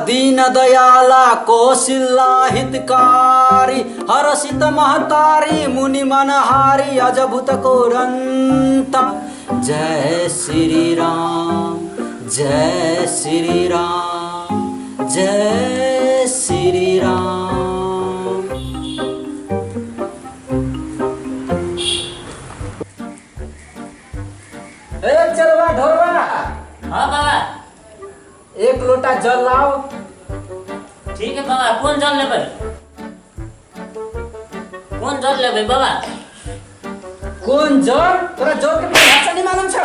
दीन दयाला कौशल्या हितकारी, हरषित महतारी मुनि मनहारी अजभूत को रंता। जय श्री राम, जय श्री राम, जय श्री राम। ए चलवा ढोरवा। हाँ बाबा। एक लोटा जल लाओ। ठीक है बाबा। कौन जल लेबै? कौन जल लेबै बाबा? कौन जल? तोरा जल के भाषा नहीं मालूम छ?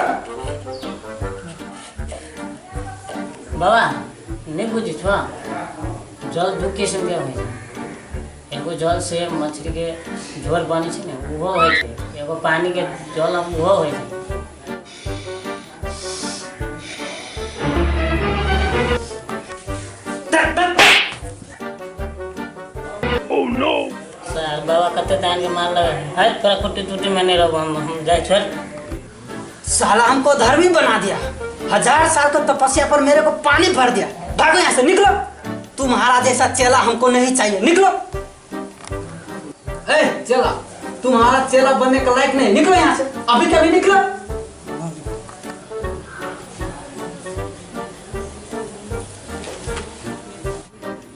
बाबा नहीं बुझी छो। जल दू किस्म के होइ छै। एगो जल से मछली के झोर बनै छै ने, उहो होइ छै। एगो पानी के जल उहो होइ छै। सर बाबा कते तान के मार लगे है। तोरा कुट्टी टूटी में नहीं रहो, हम जाए छोड़। साला हमको धर्मी बना दिया, 1000 साल का तपस्या पर मेरे को पानी भर दिया। भागो यहाँ से, निकलो। तुम्हारा जैसा चेला हमको नहीं चाहिए, निकलो। ए चेला, तुम्हारा चेला बनने का लायक नहीं, निकलो यहाँ से अभी कभी निकलो।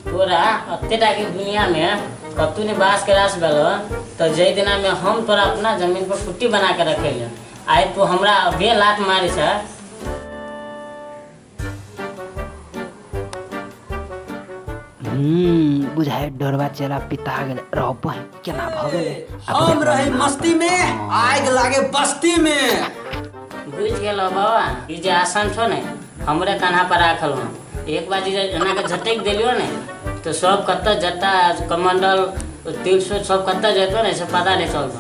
तोरा अत्ते टा के दुनिया में कतू ने बांस के रास भेलो तो जै दिना में हम तोरा अपना जमीन पर कुट्टी बना के रखेले, आइ तू हमरा अभिये लात मारी छ। बुझाय डरवा चेला पिता गेलै। रह बहिन केना भ गेलै? हम रही मस्ती में, आग लागे बस्ती में। बुझ गेलो बाबा, ई जे आसन छो ने हमरे कान्हा पर राखल हूँ। एक बार जे एना के झटकि देलियो ने तो सब कतऽ जता कमंडल तिल सब कतऽ जेतो ने से पता नहीं चलतो।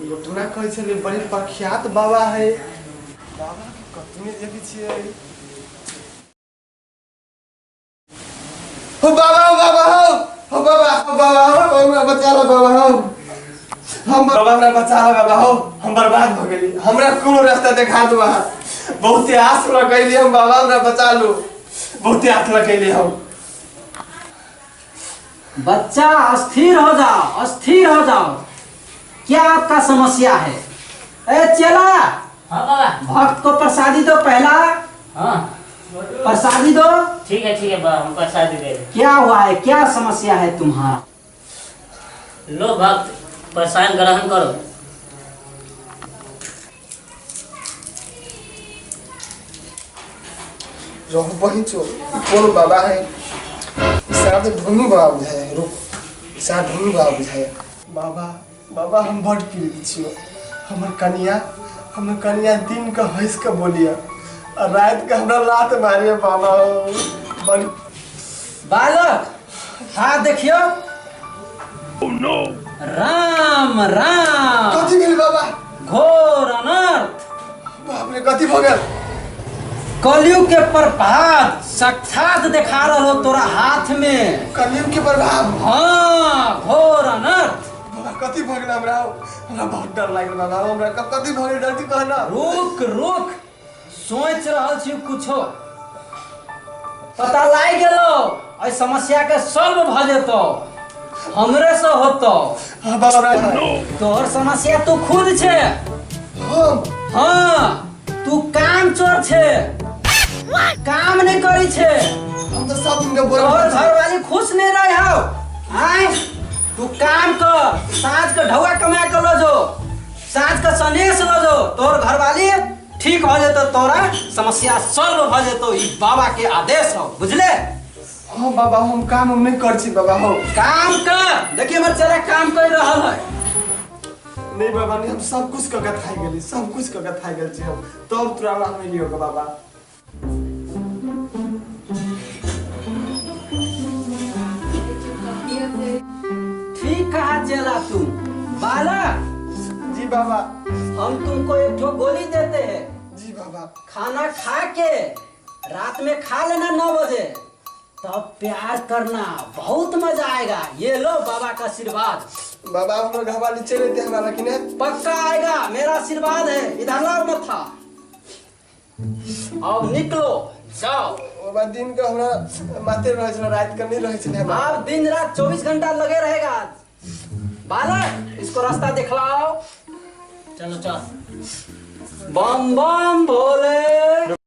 लोटना कहै छलै बड़ी प्रख्यात बाबा है। बाबा के कतने देखै छियै। हो बाबा, हो बाबा, हो बाबा, हो बाबा, हो हमरा बचा लो बाबा, हो हम बाबा हमरा बचा लो बाबा, हो हम बर्बाद हो गेली, हमरा कोनो रास्ता देखा दो अहाँ। बहुते आस लगैली हम बाबा, हमरा बचा लो, बहुते आस लगैली हम। बच्चा अस्थिर हो जाओ, अस्थिर हो जाओ, क्या आपका समस्या है? ए चेला। हाँ बाबा। भक्त को प्रसादी दो पहला। हाँ प्रसादी दो। ठीक है, ठीक है बाबा, हम प्रसादी दे दे। क्या हुआ है, क्या समस्या है तुम्हारा? लो भक्त प्रसाद ग्रहण करो। रहु बहिन छो, कौन बाबा है? साथ ढोंगी बाबा बुझाए, रुक साथ ढोंगी बाबा बुझाए। बाबा बाबा हम बड़ पीड़ित छियो। हमर कनिया दिन के हंस के बोलिए और रात के हमरा लात मारिए बाबा। बड़ बालक हाथ देखियो। राम राम। कथी भेल बाबा? घोर अनर्थ। बाप रे, कथी भऽ गेल? कलयुग के प्रभाव साक्षात देखा रहो तोरा हाथ में। कलयुग के प्रभाव? हाँ, घोर अनर्थ। बाबा कथी भऽ गेल हमरा? हमरा बहुत डर लागल बाबा, हमरा कथी भऽ गेल? डर की कहना। रुक रुक, सोच रहल छी कुछो पता लागि गेलो। एहि समस्या के सॉल्व भऽ जेतौ, हमरे से होतौ। हाँ बाबा। तोहर समस्या तू खुद छे। हम? हाँ, तू काम चोर छे, काम नहीं करी छे। हम तो सब दिन के बोरा। तोहर घरवाली खुश नहीं रहे हो। आय तू काम कर, साँझ के ढौआ कमा के लो जो, साँझ के सनेस लो जो, तोहर घरवाली ठीक हो जेतो, तोरा समस्या सॉल्व हो जेतो। ई बाबा के आदेश हो, बुझले? हाँ बाबा, हम काम हम नहीं कर छी बाबा। हो काम कर, देखिए हमर चेला काम कर रहल है। नहीं बाबा नहीं, हम सब कुछ कऽ के थाकि गेली, सब कुछ कऽ के थाकि गेल छी हम, तब तोरा हम एलियो के बाबा। ठीक कहा चेला तुम। बालक। जी बाबा। हम तुमको एक ठो गोली देते हैं। जी बाबा। खाना खा के रात में खा लेना 9 बजे, तब प्यार करना, बहुत मजा आएगा। ये लो बाबा का आशीर्वाद। बाबा हमरा घरवाली चले थे हमारा कि नहीं? पक्का आएगा, मेरा आशीर्वाद है। इधर लाओ मत्था। अब निकलो जाओ। बाबा दिन के हमरा माते रहै छलै, रात के नहीं रहै छलै। अब दिन रात 24 घंटा लगे रहेगा। बालक इसको रास्ता दिखलाओ। चलो चल। बम बम भोले।